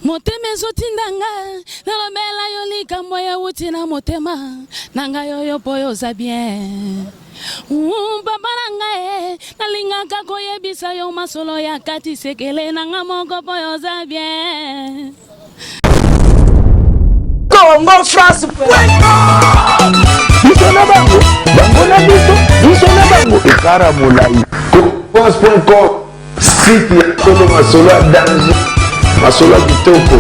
Motema ezotinda nga nalobela yo likambo ewuti na motema na ngai oyo mpo yo oza bien. Papa na ngai eh, nalingaka koyebisa yo masolo ya kati sekele na nga moko mpo yo oza bien. Congo France biso na bango, bango na biso, biso na bango, ekara molai. France.com, site ya solo, masolo ya danger, masolo ya kitoko.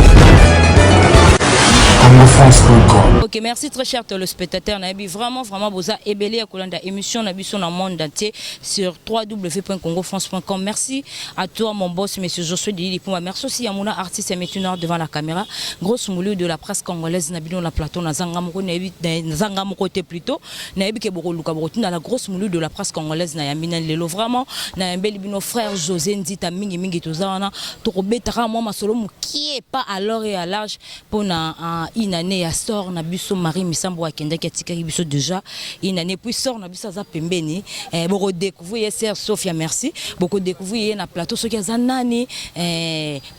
congofrance.com. Ok, merci très cher téléspectateur. Nayebi vraiment, vraiment, boza ebele ya kolanda émission na biso na monde entier sur www.congofrance.com. Merci à toi, mon boss, monsieur Josué Dili Pumba. Merci aussi à mon artiste et noir devant la caméra. Grosse moulure de la presse congolaise na bino na plateau na zanga moko nayebi na zanga moko te plutôt. Nayebi ke bokoluka bokotinda la grosse moulure de la presse congolaise na yambi na lelo vraiment na yambeli bino frère José Nzita mingi mingi toza wana tokobetaka mwa masolo mokie pas alors et à large mpona une année ya sœur na biso Marie Misambo akendaki, atikaki biso déjà une année. Puis sœur na biso aza pembeni, bokodécouvrir ye, sœur Sophia. Merci, bokodécouvrir ye na plateau soki aza nani.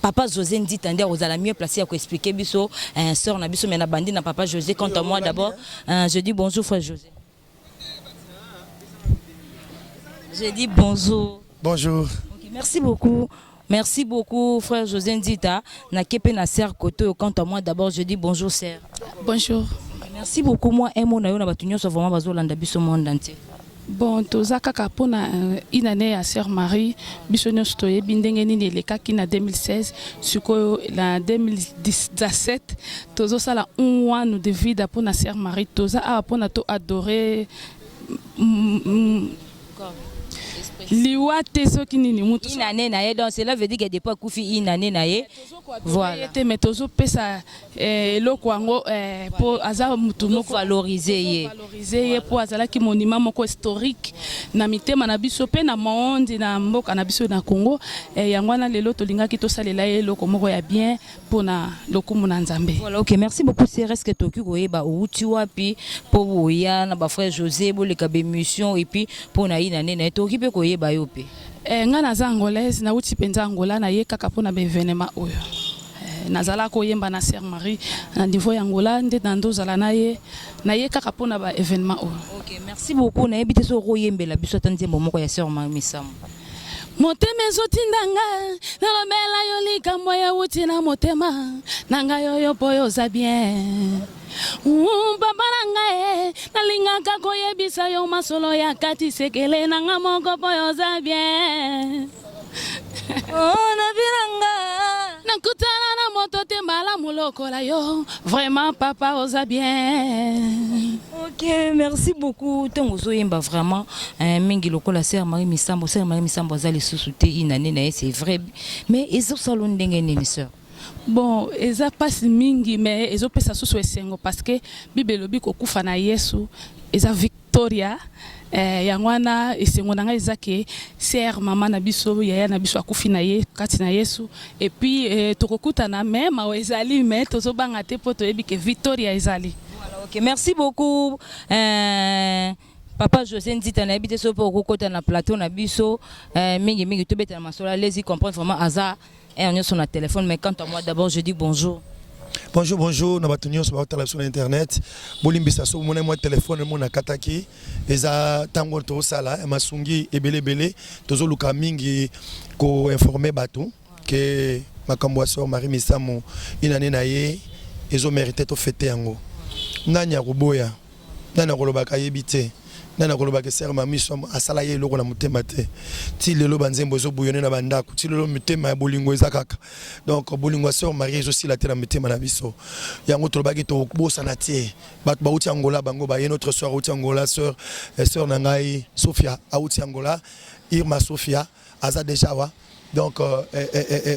Papa José Nzita nde akozala mieux placé ya koexpliquer biso sœur na biso, mais na bandi na papa José. Quant à moi d'abord, je dis bonjour, frère José. Je dis bonjour. Bonjour. Ok, merci beaucoup. Merci beaucoup, frère José Nzita. Na kepe na sœur Koto. Quant à moi, d'abord, je dis bonjour, sœur. Bonjour. Merci beaucoup. Moi, un mot, na yo na batu nyonso vraiment bazolanda biso monde entier. Bon, toza kaka mpona une année ya sœur Marie. Biso nyonso toyebi ndenge nini elekaki na 2016. Sikoyo na 2017 tozosala un ano de vida mpona sœur Marie. Toza awa mpona toadorer liwa te soki nini mutu. Une année na ye, donc cela veut dire que depuis akufi, une année na ye. Voilà. Te, mais tozopesa eloko yango mpo aza mutu moko valoriser ye. Valoriser ye mpo azalaki monument moko historique na mitema na biso mpe na monde, na mboka na biso na Congo. Yango wana lelo tolingaki tosalela ye eloko moko ya bien mpona lokumu na Nzambe. Voilà, ok, merci beaucoup, sœur. Est-ce que toki koyeba outi wapi mpo boya na bafrère José, boleka bémission, et puis mpo na une année na ye, tokoki mpe koyeba yo mpe? Nga naza angolaise, nauti mpenza Angola, naye kaka mpona baévénement oyo. Nazala koyemba na sœur Marie na niveau ya Angola, nde na ndozala na ye, naye kaka mpona baévénement oyo. Ok, merci beaucoup. Nayebi te soki okoyembela biso ata nzembo moko ya sœur Marie Misambo. Motema ezotinda nga nalobela yo likambo ewuti na motema na ngai oyo mpo oyo oza bien. Papa na ngai eh, nalingaka koyebisa yo masolo ya kati sekele na nga moko mpo oyo oza bien. Oh, na vie na nga nakutana na moto te malamu lokola yo. Vraiment, papa, oza bien. Ok, merci beaucoup. Ntango ozoyemba vraiment mingi lokola sœur Marie Misambo, sœur Marie Misambo aza lisusu te, une année na ye, c'est vrai, mais ezosala ndenge nini, sœur? Bon, eza mpasi mingi, mais ezopesa susu esengo parce que Bible elobi kokufa na Yesu eza victoria. Yango wana esengo na ngai eza ke sœur, mama na biso, yaya na biso akufi na ye kati na Yesu. Et puis tokokutana, mais mawa ezali, mais tozobanga te mpo toyebi ke victoria ezali. Voilà, ok, merci beaucoup. Papa José Nzita, nayebi te soki mpe okokota na plateau na biso mingi mingi tobetela masolo. Allez-y comprendre, vraiment aza heure nyonso na téléphone. Mais quant à moi d'abord, je dis bonjour. Bonjour, bonjour na bato nyonso baotala biso na internet. Bolimbisa so bomona mwa telefone mo nakataki. Eza ntango tozosala ya masungi ebele ebele, tozoluka mingi koinformer bato ke makambo ya sœur Marie Misamu, une année na ye ezomérite tofêter yango. Nani akoboya? Nani akolobaka ayebi te? Nani akolobaka sœur Marie Misamu asala ye eloko na motema te? Ti lelo banzembo ezobouillonner na bandako, ti lelo mitema ya bolingo eza kaka. Donc bolingo ya sœur Marie ezosila te na mitema na biso. Yango tolobaki tobosana te bato bauti Angola, bango baye. Notre sœur auti Angola, sœur na ngai Sophia auti Angola, Irma Sophia aza déjà awa. Donc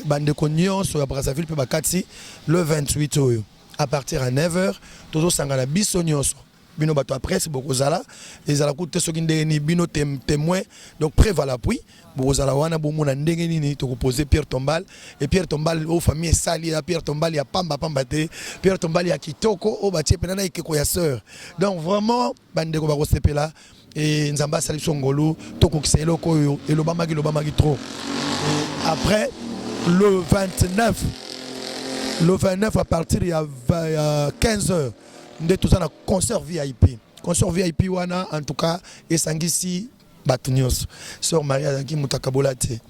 bandeko nyonso ya Brazzaville mpe bakati, le 28 oyo à partir ya 9h tozosangana biso nyonso. Bino bato ya presse bokozala, ezala kutu te soki ndenge nini, bino témoin, donc preuve à l'appui, bokozala wana, bomona ndenge nini tokopose pierre tombale. Et pierre tombale oyo famille esali ya pierre tombale ya pamba pamba te, pierre tombale ya kitoko oyo batie mpena na ekeko ya sœur. Donc vraiment bandeko bakosepela. E Nzambe asali biso ngolu, tokokisa eloko oyo elobamaki, elobamaki trop. Et après, le 29 Le 29 à partir ya 15 heures nde toza na concert VIP. Concert VIP wana en tout cas esangisi bato nyonso. Sœur Marie azalaki moto akabola te,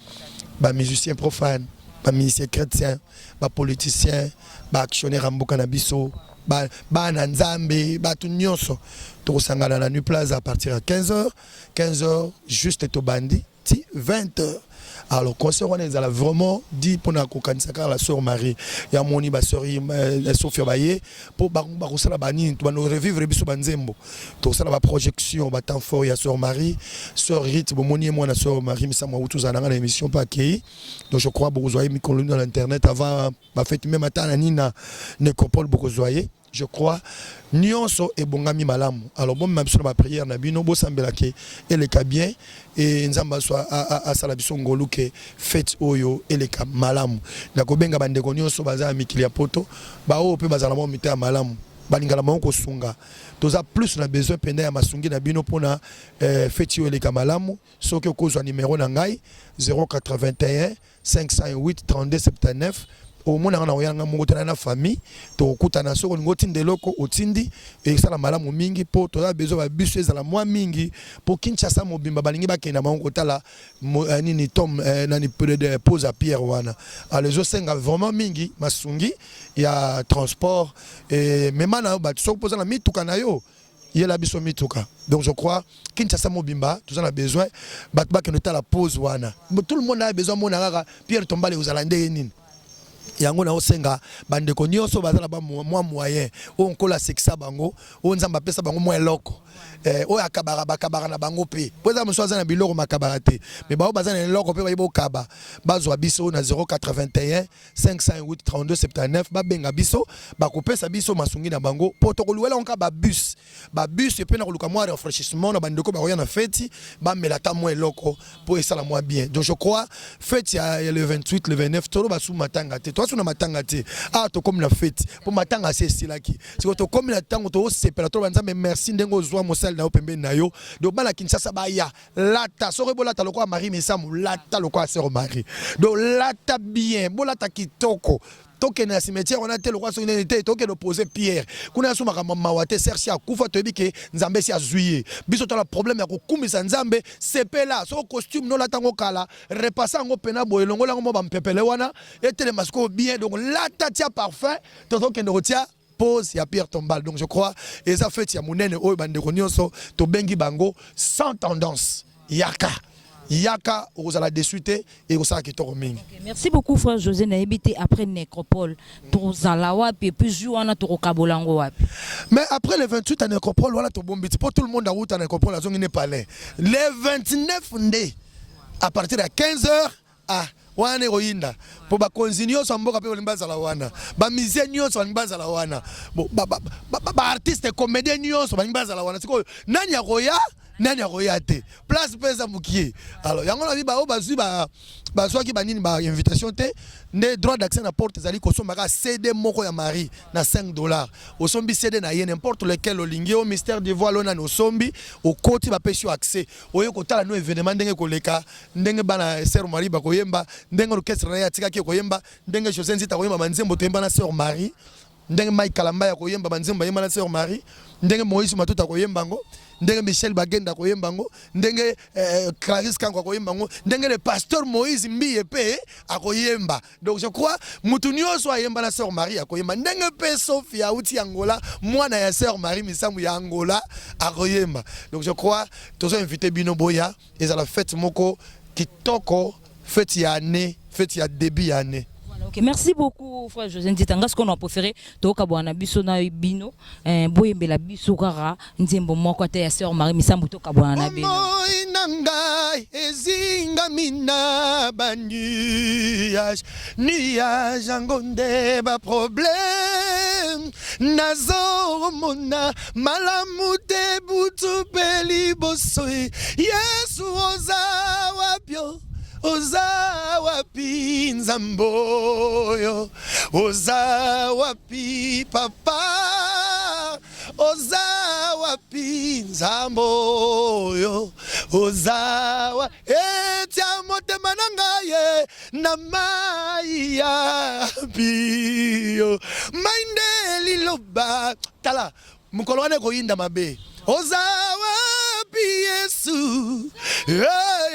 ba musiciens profanes, ba musiciens chrétiens, ba politiciens, ba actionnaires ya mboka na biso, bana Nzambe, bato nyonso tokosangana na Nuit Plaza à partir ya 15 heures. 15 heures juste tobandi ti 20 heures. Alors concert wana ezala vraiment dit mpona kokanisa kaka la sœur Marie. Ya moni ba sœur Sophia baye mpo bakosala banini, bano revivre biso banzembo, tokosala ba projection, ba temps fort ya sœur Marie. Sœur Rite, bomoni ye, mwana sœur Marie Misamu, auti ozala nanga na émission mpe akei. Donc je crois bokozwa ye mikolo na internet avant ba fête, même ata na nini na nécropole bokozwa ye. Je crois nyonso ebongami malamu. Alors bomema biso na ba prière na bino, bosambelake eleka bien e Nzambe aso asala biso ngolu ke fête oyo eleka malamu. Nakobenga bandeko nyonso baza ya mikili ya poto, baoyo mpe bazala mwa mito ya malamu, balingala bango kosunga. Toza plus na besoin mpenza ya masungi na bino mpona fête oyo eleka malamu. Soki okozwa numero na ngai, 081 508 32 79, omonaka na koyanga moko te na famille, tokokutana. Soki olingi otinda eloko, otindi, esala malamu mingi mpo toza besoin babiso ezala mwa mingi mpo Kinshasa mobimba balingi bakenda bango kotala nini tom nani pose ya pierre wana. Alors ezosenga vraiment mingi masungi ya transport mema na yo bato. Soki mpoza na mituka na yo, yela biso mituka. Donc je crois Kinshasa mobimba toza na besoin bato bakende otala pose wana. Tout le monde a besoin mona kaka pierre tombale kozala ndenge nini. Yango naosenga bandeko nyonso baza na mwa moyen, oyo Nkolo asekisa bango, oyo Nzambe apesa bango mwa eloko, oyo akabaka, bakabaka na bango mpe, po eza mosusu aza na biloko makabaka te, mais bao baza na eloko mpe bayebi okaba, bazwa biso na 081 508 32 79. Babenga biso, bakopesa biso masungi na bango mpo tokoluwela nka ba bus, ba bus mpe na koluka mwa rafraîchissement na bandeko bakoya na feti, bamela ata mwa eloko mpo esala mwa bien. Donc je crois fête ya le 28, le 29, tolo basu matanga te, toasu na matanga te. Ah, tokomi na fête mpo matanga asi esilaki. Sikoyo tokomi na ntango toosepela, toloba: Nzambe, merci ndenge ozwa mosali na yo pembeni na yo. Donc bana Kinshasa baya, lata. Soki bolata lokola Marie Misamu, lata lokola sœur Marie. Donc lata bien, bolata kitoko. Tokende na cimetière wana te lokola soki nini te, tokende pose pierre kuna. Yaso makambo mawa te. Sœur si akufa, toyebi ke Nzambe si azwi ye. Biso tala problème ya kokumisa Nzambe. Sepela. Soki costume nolata yango kala, repasse yango mpena boye, elongola yango mwa bampepele wana, etelema sikoyo bien. Donc lata, tia parfum, tozokende kotia pose ya pierre tombale. Donc je crois eza fête ya monene oyo bandeko nyonso tobengi bango sans tendance. Yaka, yaka, okozala déçu te, ekosala kitoko mingi. Okay, merci beaucoup, frère José. Nayebi te, après nécropole tozala wapi? Et puis jour wana tokokabola yango wapi? Mais après le 28 à nécropole wana, tobombi ti mpo tout le monde awuta nécropole azongi ne palais. Le 29 nde à partir ya 15 heures. Ah, wana ekoyinda mpo bakonzi nyonso ya mboka mpe balingi bazala wana, ba musicien nyonso balingi bazala wana, ba artiste comédien nyonso balingi bazala wana. Sikoyo nani akoya, nani akoya te? Place mpe eza mokie. Alors yango na bi baoyo bazwi, bazwaki banini, ba invitation te nde droit d'accès na porte ezali kosombaka CD moko ya Marie na 5 $. Osombi CD na ye, n'importe lequel olingi, o Mystère du Voile, nani osombi, okoti, bapesi yo accès, oye kotala no événement ndenge koleka, ndenge bana sœur Marie bakoyemba, ndenge orchestre na ye atikaki koyemba, ndenge José Nzita koyemba banzembo toyemba na sœur Marie, ndenge Mike Kalamba ya koyemba banzembo bayemba na sœur Marie, ndenge Moïse Matuta koyemba yango, ndenge Michel Bagenda koyemba yango, ndenge Clarisse Kanko akoyemba yango, ndenge le pasteur Moïse Mbiye mpe akoyemba. Donc je crois mutu nyonso ayemba na sœur Marie akoyemba, ndenge mpe Sophie auti Angola, mwana ya sœur Marie Misamu ya Angola, akoyemba. Donc je crois tozo invité bino, boya, ezala fête moko kitoko, fête ya année, fête ya début ya année. Voilà, ok, merci beaucoup, frère José Nzita. Nga ce qu'on a préféré, tokabwana biso na bino, boyembela biso kaka nzembo moko te ya sœur Marie Misambu, tokabwana na bino. Bomoi na ngai ezingami na ba nuage, nuage yango nde ba problème. Nazomona malamu te butu mpe liboso. Yesu, oza wapi? Oza wapi, Nzambe oyo? Oza wapi, papa? Oza wapi, Nzambe oyo? Oza wa etia motema na ngai ye. Na mai ya pio, mai nde liloba. Tala mokolo wana ekoyinda mabe. Oza wapi Yesu? Eh,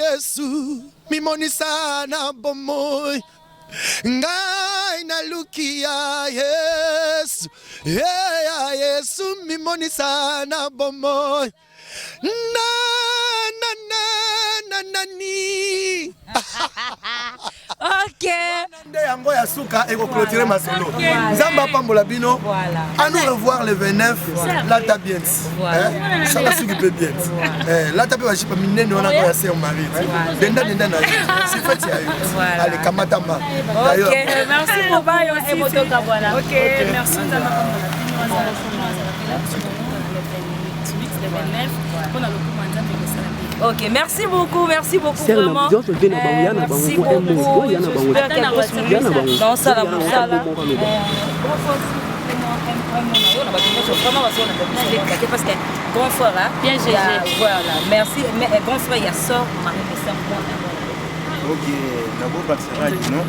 Yesu, mimonisa na bomoi. Ngai naluki ya Yesu, eh, ya Yesu, mimonisa na bomoi. Na na na na nani. Ok. Nde yango ya suka ekoclôturer masolo. Nzambe apambola bino. À nous revoir le 29. Lata bien. Hein? Sala suki mpe bien. Eh, lata mpe bajipa minene wana ya sœur Marie. Denda denda na yo. Si fête ya yo. Allez, kamata ma. Ok, merci beaucoup. Ok, merci. Nzambe apambola bino. Azala azala pela biso le 28, le 29 mpona lokumu ya Nzambe ekosala bien. Ok, merci beaucoup, merci beaucoup Sœur na vraiment. nyonso mpe na bango, ya na bango, Merci mpo un mot, beaucoup. ya na bango. J'espère que boss Ya na bango. dans sala Ya na bango, mosala. moko aloba. Parce que grand frère, hein, Bien il y a- GG. Voilà, merci. Mais grand frère, il y a sort Marie Messa. Ok, nakobakisaka kino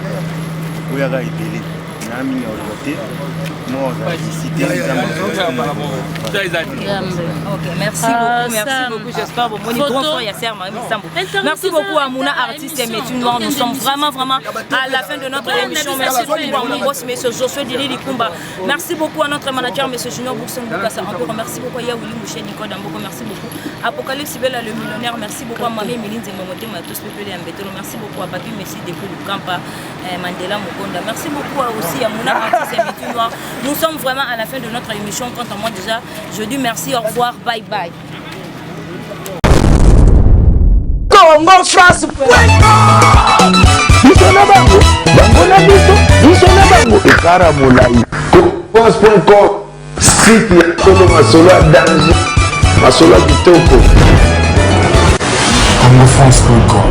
oyaka ebele na mingi ya koloba te mo ozala disi te. Nzambe. Ok, merci Ah, beaucoup, merci Sam. beaucoup. J'espère bon, mon Photo. grand frère Yasser Marie Sambo. Internet, Merci tout ça, beaucoup à Mouna, internet, artiste et émission. métier noir. Nous sommes vraiment, vraiment à la fin de notre émission. Merci beaucoup à mon boss, monsieur Josué Dili Likumba. Merci beaucoup à notre manager, monsieur Junior Bourson Boukassa. Encore merci beaucoup à Yaouli Mouché Nicole Damboko. Merci beaucoup. Apocalypse Bella le millionnaire. Merci beaucoup à Mamé Miline Zembomote Matos Pepele Ambetolo. Merci beaucoup à Papi Messi depuis Lukampa, Mandela Mokonda. Merci beaucoup aussi à Mouna, artiste et métier noir. Nous sommes vraiment à la fin de notre émission. Quant à moi déjà, je dis merci, au revoir, bye bye. Congo France. Biso na bango, bango na biso, biso na bango ekara molai. Confiance.com, site ya solo, masolo ya danger, masolo ya kitoko. congofrance.com.